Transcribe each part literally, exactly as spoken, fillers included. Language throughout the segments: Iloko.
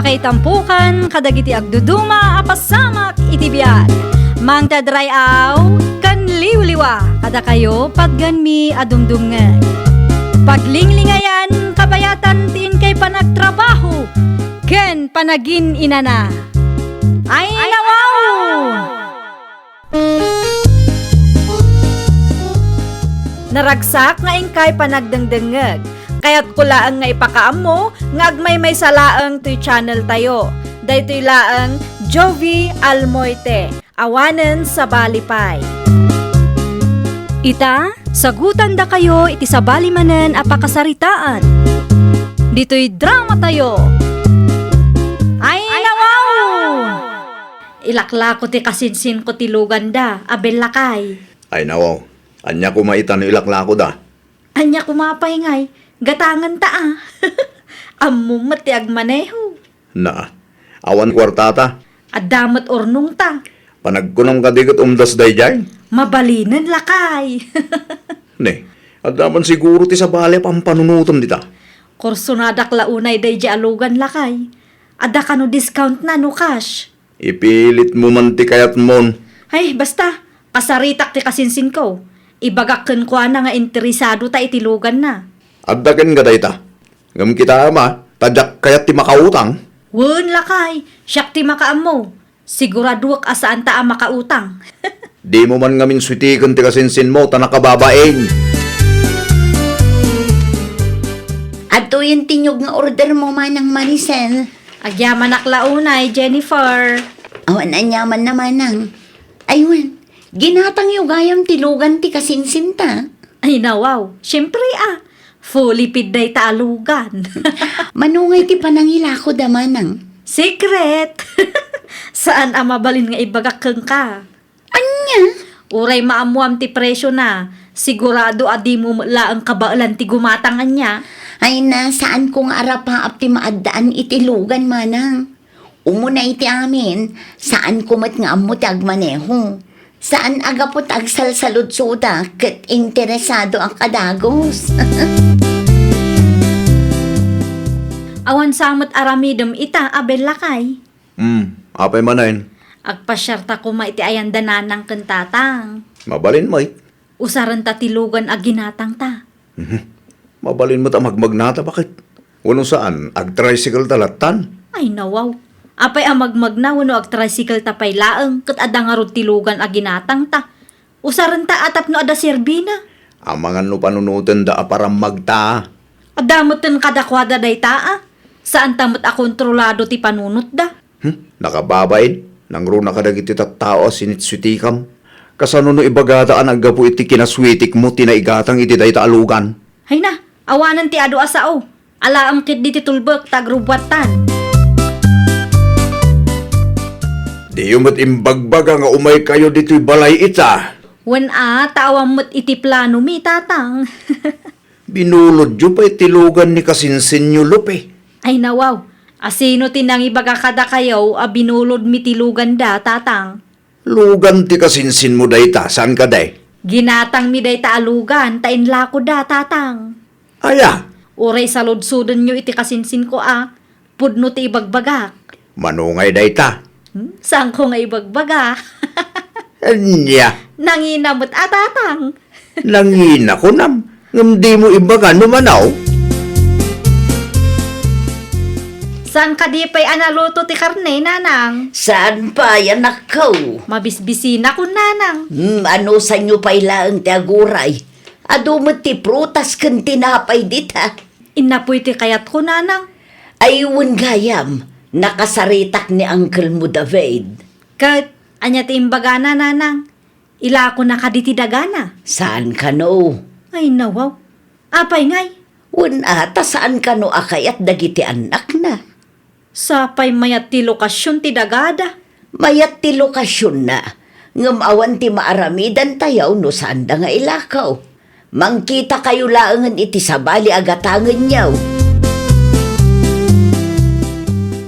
Ay tampukan kadagiti agduduma a pasamak iti biag. Mangted ray-aw ken liwliwa kadakayo patgenmi a dumdumngeg. Paglinglingayan kabayatan ti inkay panagtrabaho ken panagin-inana. Ay, nawaw! Naragsak nga inkay panagdengdengngeg. Kayatko laeng nga ipakaammo nga agmaymaysa laeng toy channel tayo. Daytoy laeng Jovi Almoite, awanen sabali pay. Ita, sagutandakayo iti sabali manen a pakasaritaan. Ditoy drama tayo. Ay, nawaw! Ilaklako ti kasinsinko ti luganda, a bellakay. Ay, nawaw. Ania koma ita no ilaklakoda? Ania koma pay ngay, gatangenta a. Ammom met ti agmaneho. Na, awan kuartata. Adda met urnongta. Panagkunam kadi ket umdas daydiay? Mabalinen, lakay. Ne, adda man siguro ti sabali a pampanunotem dita. Kursonadak la unay daydiay a lugan, lakay. Adda kano discountna no cash? Ipilitmo man ti kayatmon. Ay, basta, kasaritak ti kasinsinko. Ibagak kenkuana nga interesadota iti luganna. Adda kenka dayta. Ngem kitaem a, ta diak kayat ti makautang. Wen, lakay, siak ti makaammo. Siguraduek a saanta a makautang. Dimo man ngamin suitiken ti kasinsinmo ta nakababain. Adtoyen ti niyog nga ordermo, Manang Maricel. Agyamanak la unay, Jennifer. Awan aniamanna, Manang. Ay wen, ginatangyo gayam ti lugan ti kasinsinta? Ay, nawaw. Siempre a. Fully paid dayta a lugan. Mano ngay ti panangilakoda, Manang? Secret! Saan a mabalin nga ibagak kenka. Ania? Uray maammoam ti presiona, sigurado a dimo met laeng kabaelan ti gumatang ania. Ay na, saanko nga arapaap ti maaddaan iti lugan, Manang. Umuna iti amin, saanko met nga ammo ti agmaneho. Saan a gapu ta agsalsaludsodak ket interesadoak a dagus. Awan sa met aramidem ita a bellakay. Hmm, apay manen? Agpasiarta koma iti ayanda nanang ken tatang. Mabalin met. Usarenta ti lugan a ginatangta. Mhm. Mabalin met a magmagnata, baket? Wenno saan, agtricycle ta lattan? Ay, nawaw. Apay a magmagna wenno agtricycle ta pay laeng, ket adda ngarud ti lugan a ginatangta. Usarenta a tapno adda serbina. Amangan no panunotenda a parammagta. Adda metten kadakuada dayta a. Saanta met a kontrolado ti panunotda. Hmm? Nakababain, nangruna kadagiti tattao a sinitsuitikam. Kasano no ibagada a naggapu iti kinasuitikmo ti naigatang iti dayta a lugan? Ay na, awanen ti adu a sao. Alaem ketdi ti tulbek ta agrubbuattan. Diyo met imbagbaga nga umaykayo ditoy balay ita. Wen a, ta awan met iti planomi, tatang. Binulodyo pay ti lugan ni kasinsinyo, Lupe. Ay, nawaw. Asino ti nangibaga kadakayo a binulodmi ti luganda, tatang? Lugan ti kasinsinmo dayta, saan kadi? Ginatangmi dayta a lugan ta inlakoda, tatang. Aya? Uray saludsodenyo iti kasinsinko a, pudno ti ibagbagak. Mano ngay dayta? Hmm? Saanko nga ibagbaga? Ania? Nangina met a, tatang. Nangina, kunam, ngem dimo ibaga no manaw? Saan kadi pay a naluto ti karne, nanang? Saan pay, anakko? Mabisbisinakon, nanang. Hmm, anusanyo pay laeng ti aguray. Adu met ti prutas ken tinapay dita. Innapoy ti kayatko, nanang. Ay, wen gayam, nakasaritak ni uncle mo, David. Ket, ania ti imbagana, nanang? Ilakona kadi ti dagana? Saan kano? Ay, nawaw. Apay ngay? Wen a, ta saan kano a kayat dagiti annakna? Sapay mayat ti lokasion ti dagada. Mayat ti lokasionna, ngem awan ti maaramidantayo no saanda nga ilako. Mangkitakayo laengen iti sabali a gatangenyo.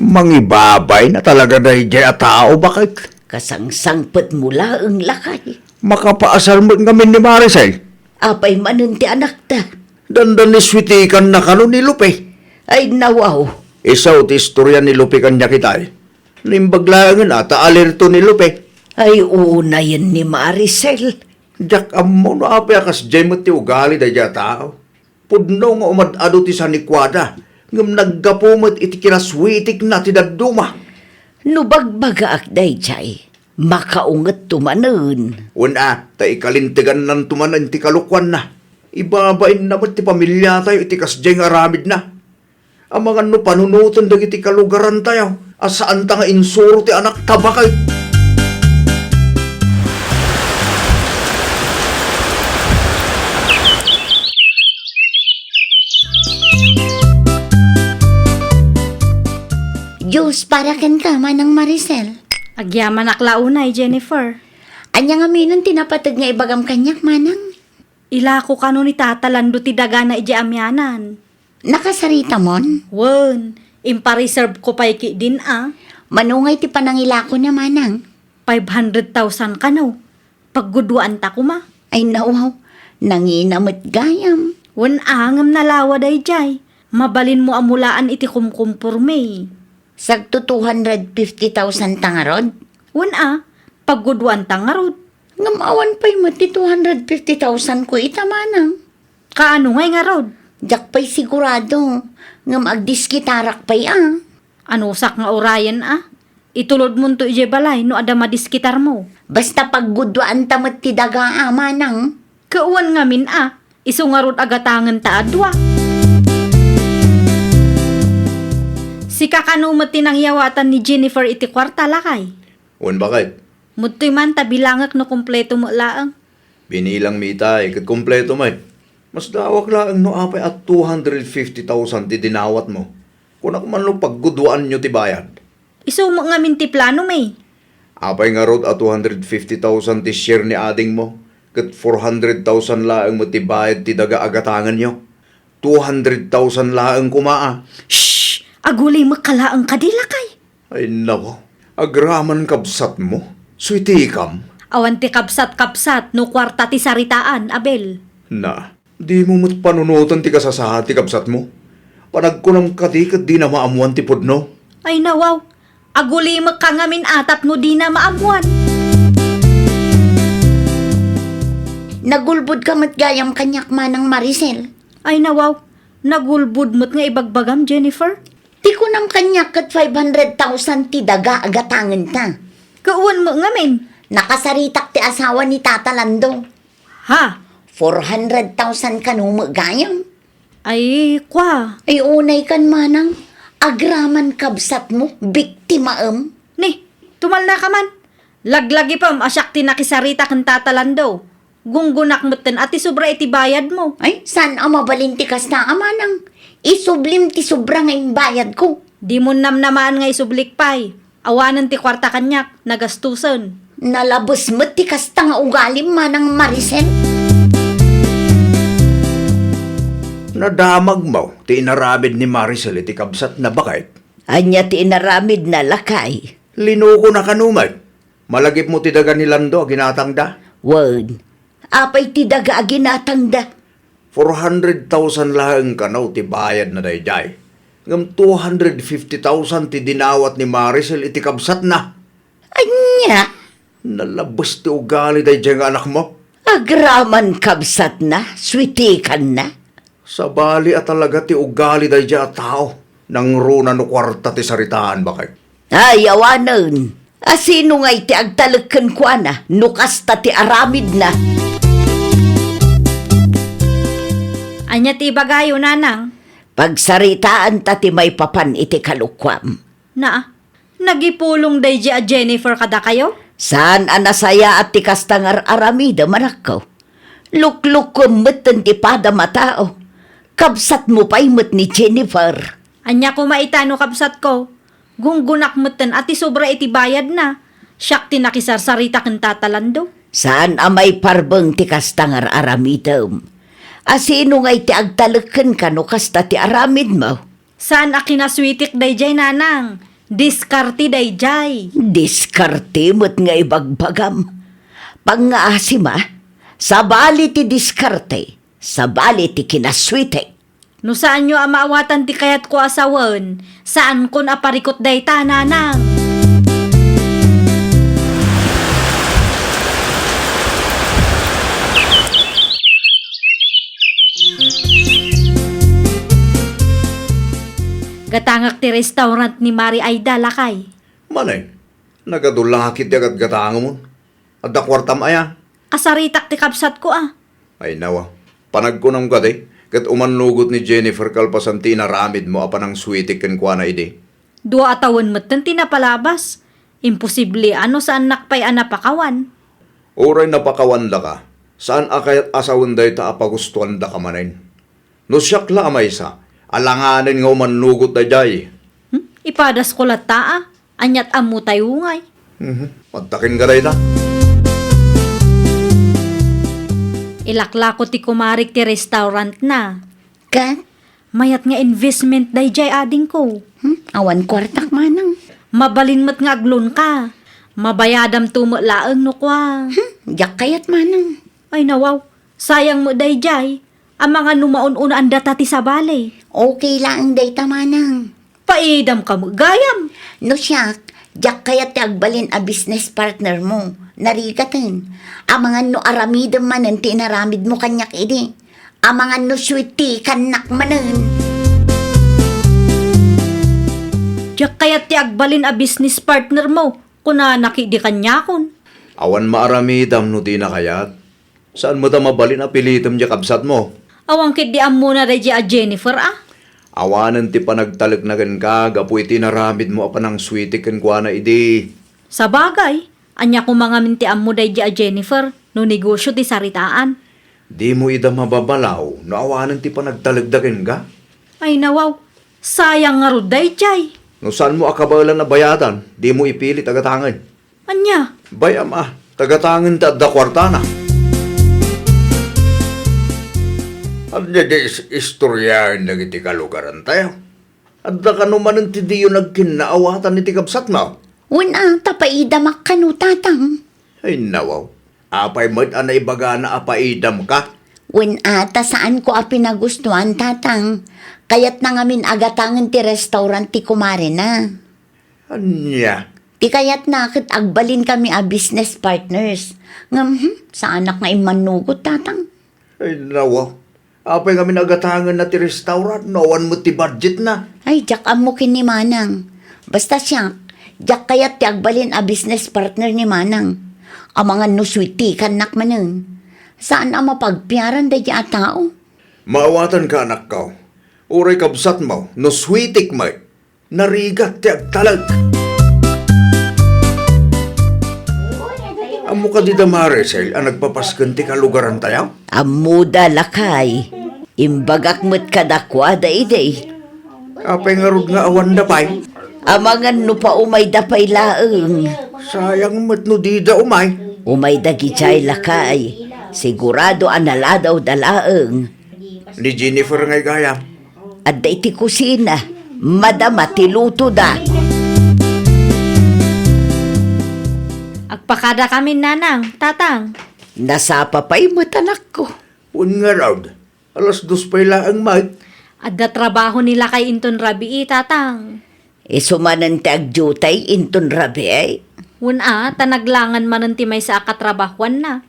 Mangibabay na talaga daydiay a tao, baket? Kasangsangpetmo laeng, lakay. Makapaasar met ngamin ni Maricel. Apay manen ti anakta? Dandan ni suitikanna kano ni Lupe. Ay, nawaw. Isu ti istorya ni Lupe kaniak itay. Naimbag laengen a ta alerto ni Lupe. Ay, unayen ni Maricel. Diak ammo no apay a kasdiay met ti ugali daydiay a tao. Pudno nga umad-adu ti sanikuada, ngem naggapu met iti kinaswitikna ti dadduma. No bagbagaak daydiay, makaungetto manen. Wen a, ta ikalintagannanto manen ti kalokuanna. Ibabainna met ti pamiliatayo iti kasdiay nga aramidna. Amangan no panunoten dagiti kalugarantayo a saanta nga insuro ti anakta baket. Diyos, para kenka, Manang Maricel. Agyamanak la unay, Jennifer. Ania ngamin ti napateg nga ibagam kaniak, Manang? Ilako kano ni Tata Lando ti dagana idiay amianan. Nakasaritamon? Wen, impareserve ko pay ketdin a. Mano ngay ti panangilakona, Manang? Five hundred thousand kano. Pagguduanta koma. Ay, nawaw. Nangina met gayam. Wen a, ngem nalawa daydiay. Mabalinmo a mulaan iti kumkumporme. Sagto two hundred fifty thousand ta ngarud? Wen a, pagguduanta ngarud. Ngem awan pay met ti two hundred fifty thousand ko ita, Manang. Kaano ngay ngarud? Diak pay sigurado, ngem agdiskitarak pay a. Anusak nga urayen a? Itulodmonto idiay balay no adda madiskitarmo. Basta pagguduanta met ti daga a, Manang. Ket wen ngamin a, isu ngarud a gatangenta a dua. Sika kano met ti nangyawatan ni Jennifer iti kuarta, lakay? Wen baket. Ditoy man ta bilangek no kompleto met laeng. Binilangmi itay ket kompleto met. Masdaawak laeng no apay a two hundred fifty thousand ti dinawatmo. Kunak man no pagguduaanyo ti bayad. Isu met ngamin ti planomi. Apay ngarud a two hundred fifty thousand ti share ni adingmo, ket four hundred thousand laeng met ti bayad ti daga a gatangenyo? Two hundred thousand laeng koma a. Shh! Agulimekka laeng kadi, lakay. Ay, nako. Agraman kabsatmo. Suitikam. Awan ti kabsat-kabsat no kuarta ti saritaan, Abel. Na, dimo met panunoten ti kasasaad ti kabsatmo. Panagkunam kadi ket dina maammuan ti pudno. Ay, nawaw. Agulimekka ngamin a tapno dina maammuan. Nagulbodka met gayam kaniak, Manang Maricel. Ay, nawaw. Nagulbod met nga ibagbagam, Jennifer. Ti kunam kaniak ket five hundred thousand ti daga a gatangenta. Ket wen met ngamin? Nakasaritak ti asawa ni Tata Lando. Ha? Four hundred thousand kano met gayam. Ay, kua. Ay, unay kan, Manang. Agraman kabsatmo, biktimaem. Ni, tumalnaka man. Laglagipem a siak ti nakisarita ken Tata Lando. Gunggonak metten a ti sobra iti bayadmo. Ay, saan a mabalin ti kasta a, Manang? Isublim ti sobra nga imbayadko. Dimo namnamaan nga isublik pay. Awanen ti kuarta kaniak, nagastusen. Nalabes met ti kasta nga ugalim, Manang Maricel. Nadamagmo ti inaramid ni Maricel iti kabsatna, baket? Ania ti inaramidna, lakay? Linokona kano met. Malagipmo ti daga ni Lando a ginatangda? Wen, apay ti daga a ginatangda? Four hundred thousand laeng kano ti bayadna daydiay. Ngem two hundred fifty thousand ti dinawat ni Maricel iti kabsatna. Ania? Nalabes ti ugali daydiay nga anakmo. Agraman kabsatna, suitikanna. Sabali a talaga ti ugali daydiay a tao, nangruna no kuarta ti saritaan, baket. Ay, awanen. A sino ngay ti agtalek kenkuana no kasta ti aramidna? Ania ti ibagayo, Nanang? Pagsaritaanta ti maipapan iti kalokuam. Naa, nagipulong daydiay a Jennifer kadakayo? Saan a nasayaat ti kasta nga ar-aramidem, anakko. Luklukkuem metten ti padam a tao. Kabsatmo pay met ni Jennifer. Ania koma ita no kabsatko? Gunggonak metten a ti sobra iti bayadna. Siak ti nakisarsarita ken Tata Lando. Saan a maiparbeng ti kasta nga ar-aramidem. A sino ngay ti agtalek kenka no kasta ti aramidmo? Saan a kinaswitik daydiay, Nanang. Diskarte daydiay. Diskarte met nga ibagbagam. Pangngaasim a, sabali ti diskarte, sabali ti kinaswitik. No saanyo a maawatan ti kayatko a sawen, saankon a parikut dayta, nanang. Gatangak ti restaurant ni Mari Aida, lakay. Manen, nagadu la ketdi a gatgatangemon. Adda kuartam aya? Kasaritak ti kabsatko a. Ay nawa, panagkunam kadi, ket umannugot ni Jennifer kalpasan ti inaramidmo a panangsweetek kenkuana idi. Dua a tawen metten ti napalabas. Imposible a no saannak pay a napakawan. Uray napakawandaka, saan a kayat a sawen dayta a pagustuandaka manen. No siak la a maysa, alanganen nga umannugot daydiay. Hmm? Ipadasko latta a. Aniat ammo tayo ngay. Mhm. Adda kenka dayta? Ilaklako ti kumarik ti restaurantna. Ket? Mayat nga investment daydiay, adingko. Hmm? Awan kuartak manang. Mabalin met nga aglonka. Mabayadamto met laeng no kua. Hmm? Diak kayat manang. Ay nawaw, sayang met daydiay. Amangan no maun-unaandata ti sabali. Okay laeng dayta manang. Paidam ka met gayam. No siak, diak kayat ti agbalin a business partner mo. Narigaten. Amangan no aramidem manen ti inaramidmo kaniak idi. Amangan no sweet ti kannak manen. Diak kayat ti agbalin a business partner mo, kunana ketdi kaniakon. Awan maaramidam no dina kayat. Saan met a mabalin a pilitem diay kabsatmo? Awan ketdi ammona daydiay a Jennifer a? Awanen ti panagtalekna kenka gapu iti inaramidmo a panangsweetek kenkuana idi. Sabagay, ania koma ngamin ti ammo daydiay a Jennifer no negosio ti saritaan? Dimo ida mababalaw no awanen ti panagtalekda kenka? Ay nawaw, sayang ngarud daydiay. No saanmo a kabaelan a bayadan, dimo ipilit a gatangen. Ania? Bay-am a, ta gatangen ti adda kuartana. Ania ti is-, istoriaen dagiti kalugarantayo? Adda kano manen ti diyo nagkinnaawatan iti kabsatmo? Wen a, ta paidamak kano, tatang. Ay, nawaw. Apay met a naibagana a paidamka? Wen a, ta saanko a pinagustuan, tatang. Kayatna ngamin a gatangen ti restaurant ti kumarena. Ania? Ti kayatna ket agbalinkami a business partners. Ngem, hmm, saanak nga immannugot, tatang. Ay, nawa. Apay ngamin a gatangenna ti restaurant no awan met ti budgetna? Ay, diak ammo ken ni manang. Basta siak, diak kayat ti agbalin a business partner ni manang. Amangan no sweetikannak manen. Saan a mapagpiaran daydiay a tao. Maawatanka, anakko. Uray kabsatmo, no sweetik met. Narigat ti agtalek. Ammo kadi da Maricel a nagpapasken ti kalugarantayo? Ammoda, lakay. Imbagak met kadakuada idi. Apay ngarud nga awanda pay? Amangan no paumayda pay laeng. Sayang met no dida umay. Umayda idiay, lakay. Sigurado a naladawda laeng. Ni Jennifer ngay gayam. Adda iti kusina, madama ti lutoda. Agpakadakamin, nanang, tatang. Nasapa pay met, anakko. Wen ngarud, alas dos pay laeng met. Adda trabaho ni lakay inton rabii, tatang. Isu manen ti agdiutay inton rabii? Wen a, ta naglangan manen ti maysa a katrabahoanna.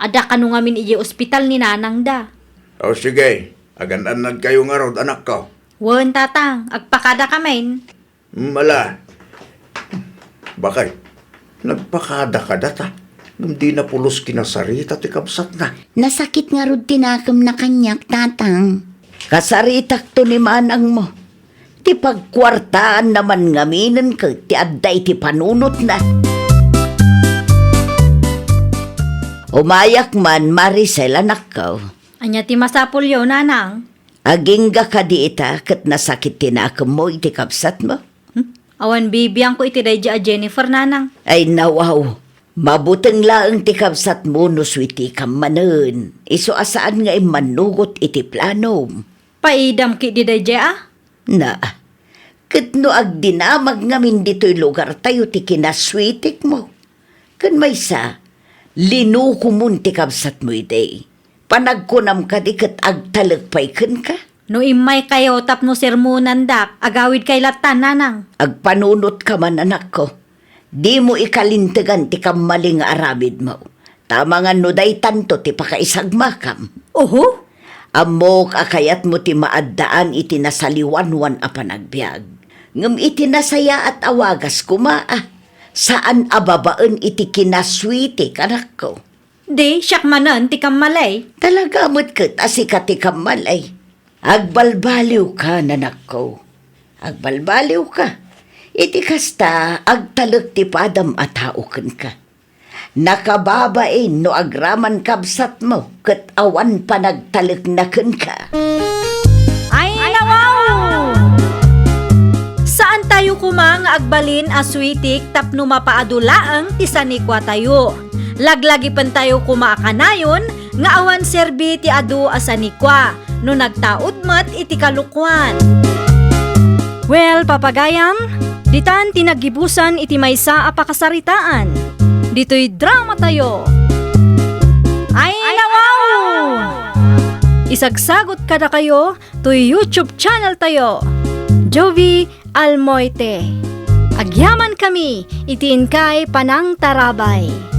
Adda kano ngamin idiay ospital ni nanangda. O sige, agan-annadkayo ngarud, anakko. Wen, tatang, agpakadakamin. Mala. Bakay, nagpakada kadata, ngem dina pulos kinasarita ti kabsatna. Nasakit ngarud ti nakemna kaniak, tatang. Kasaritakto ni manangmo. Ti pagkuartaanna man ngaminen ket ti adda iti panunotna. Umayak man, Maricel, anakko. Ania ti masapulyo, nanang? Agingga kadi ita ket nasakit ti nakemmo iti kabsatmo? Hmm? Awan bibiangko iti daydiay a Jennifer, nanang. Ay, nawaw. Mabuteng laeng ti kabsatmo no sweetikam manen. Isu a saan nga immannugot iti planom. Paidam ketdi daydiay a? Na, ket no agdinamag ngamin ditoy lugartayo ti kinasweetikmo, ken maysa, linukomon ti kabsatmo idi. Panagkunam kadi ket agtalek pay kenka? No immaykayo tapno sermonandak, agawidkay latta, nanang. Agpanunotka man, anakko. Dimo ikalintegan ti kammali nga aramidmo. Ta amangan no daytanto ti pakaisagmakam. Oho? Ammok a kayatmo ti maaddaan iti nasaliwanwan a panagbiag. Ngem iti nasayaat a wagas koma, a, saan a babaen iti kinasweetek, anakko. Di, siak manen ti kammali. Talaga met ket a sika ti kammali. Agbalbaliwka, nanakko. Agbalbaliwka. Iti kasta, agtalek ti padam a tao kenka. Nakababain no agraman kabsatmo ket awan panagtalekna kenka. Ay, nawaw! Saantayo koma nga agbalin a sweetek tapno mapaadu laeng ti sanikuatayo. Laglagipentayo koma a kanayon nga awan serbi ti adu a sanikua no nagtaud met iti kalokuan. Well, papagayam, ditan ti naggibusan iti maysa a pakasaritaan. Ditoy dramatayo. Ay, nawaw! Isagsagot kadakayo toy YouTube channel tayo, Jovie Almoite. Agyamankami iti inkay panangtarabay.